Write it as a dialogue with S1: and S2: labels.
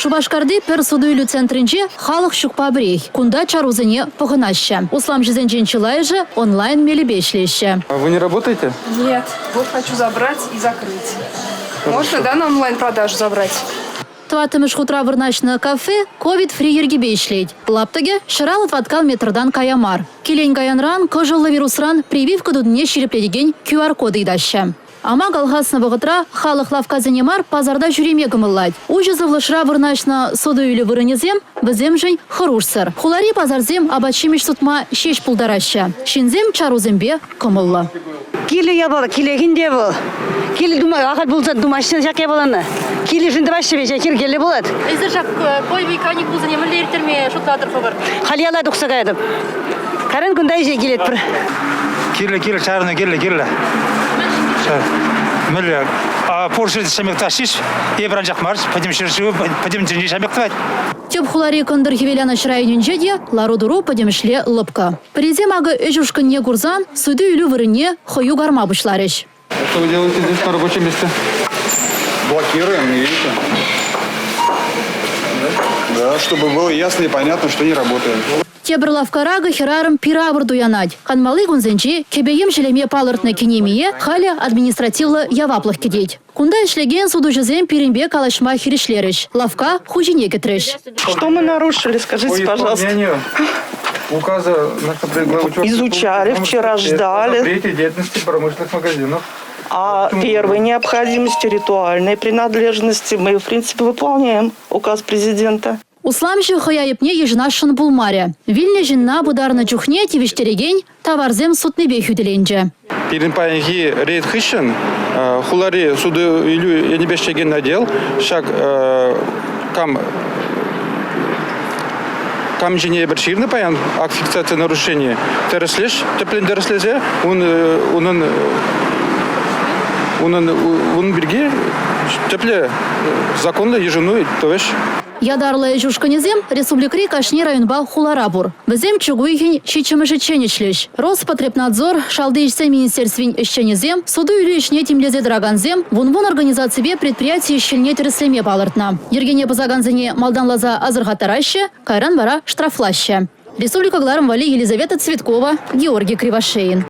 S1: Шупашкарти пӗр суту-илӳ центрӗнче халӑх ҫукпа пӗрех. Кунта чарусене пӑхӑнаҫҫӗ. Усламҫӑсенчен чылайӑшӗ онлайн мелӗпе ӗҫлеҫҫӗ.
S2: Вы не работаете?
S3: Нет. Вот хочу забрать и закрыть. Можно, да, на онлайн-продажу забрать?
S1: Тӑваттӑмӗш хутра вырнаҫнӑ кафе ковид-фри йӗркепе ӗҫлет. Лаптӑкӗ ҫӑраллӑ тӑваткал метртан кая мар. Килен-каянран кӑшӑллӑ вирусран прививка тунине ҫирӗплетекен QR-код ыйтаҫҫӗ. Амак алхаснӑ вӑхӑтра халӑх лавккасене мар, пасарта ҫӳреме кӑмӑллать. Уҫӑ сывлӑшра вырнаҫнӑ суту-илӳ вырӑнӗсем вӗсемшӗн хӑрушсӑр. Хулари пасарсем апат-ҫимӗҫ сутма ҫеҫ пултараҫҫӗ. Ҫынсем чарусемпе кӑмӑллӑ.
S4: Килӗ япала, килех ӗнтӗ вӑл. Килӗ тума, ахаль пулсан тумаҫҫӗ ҫак япалана. Килӗшӗн тӑваҫҫӗ веҫех, йӗркеллӗ пулать.
S1: Эсир ҫак койви каникулсене мӗнле ирттерме шутлатӑр хӑвӑр?
S4: Халь яла тухса каятӑп. Кайран кунта ӗҫе килетпӗр.
S2: Кирлӗ, кирлӗ, чарӑну кирлӗ, кирлӗ. Мӗнле? Пур ҫӗрте ҫамрӑк ташшиш, эпир анчах мар, пӗтӗм ҫӗршыв, пӗтӗм тӗнче ҫамрӑк тӑвать.
S1: Тӗп хулари Кӑнтӑр Хӗвеланӑҫ районӗнче те лару-тӑру пӗтӗмӗшле лӑпкӑ. Пӗрисем акӑ ӗҫ ушкӑнне курсан суту-илӳ вырӑнне хӑю карма пуҫларӗҫ.
S2: Что вы делаете здесь на рабочем месте?
S5: Блокируем, не видите? Да, чтобы было ясно и понятно, что не работаем.
S1: Тепӗр лавккара акӑ хӗрарӑм пир-авӑр туянать. Канмалли кунсенче кӗпе-йӗм ҫӗлеме палӑртнӑ кинемие халӗ административлӑ яваплӑх кӗтет. Кунта ӗҫлекен сутуҫӑсем пирӗнпе калаҫма хирӗҫлерӗҫ, лавкка хуҫине кӗтрӗҫ.
S6: Что мы нарушили, скажите,
S2: По
S6: пожалуйста.
S2: исполнению указа
S6: Изучали, вчера ждали.
S2: О запрете деятельности промышленных магазинов.
S6: А первой необходимости ритуальной принадлежности мы, в принципе, выполняем указ президента.
S1: Усламҫӑ хӑй айӑпне йышӑнасшӑн пулмарӗ. Вилнӗ ҫынна пытарнӑ чухне тивӗҫтерекен таварсем сутнипе хӳтӗленчӗ.
S2: Пирӗн паянхи рейд хыҫҫӑн хулари суту-илӳ енӗпе ӗҫлекен отдел ҫак кам кам ҫине эпир ҫырнӑ паян акт фиксации нарушения тӗрӗслӗҫ, тӗплӗн тӗрӗслесе ун унӑн унӑн ун пирки тӗплӗ законлӑ йышӑну тӑвӗҫ.
S1: Ятарлӑ ӗҫ ушкӑнӗсем республикӑри кашни районпа хулара пур. Вӗсем чӳк уйӑхӗн ҫиччӗмӗшӗччен ӗҫлӗҫ. Роспотребнадзор, Шалти ӗҫсен министерствин ӗҫченӗсем, суту-илӳ ӗҫне тимлесе тӑракансем вун-вун организаципе предприяти ӗҫ-хӗлне тӗрӗслеме палӑртнӑ. Йӗркене пӑсакансене малтанласа асӑрхаттараҫҫӗ, кайран вара штрафлаҫҫӗ. Республика кӑларӑм валли Елизавета Цветкова, Георгий Кривошеин.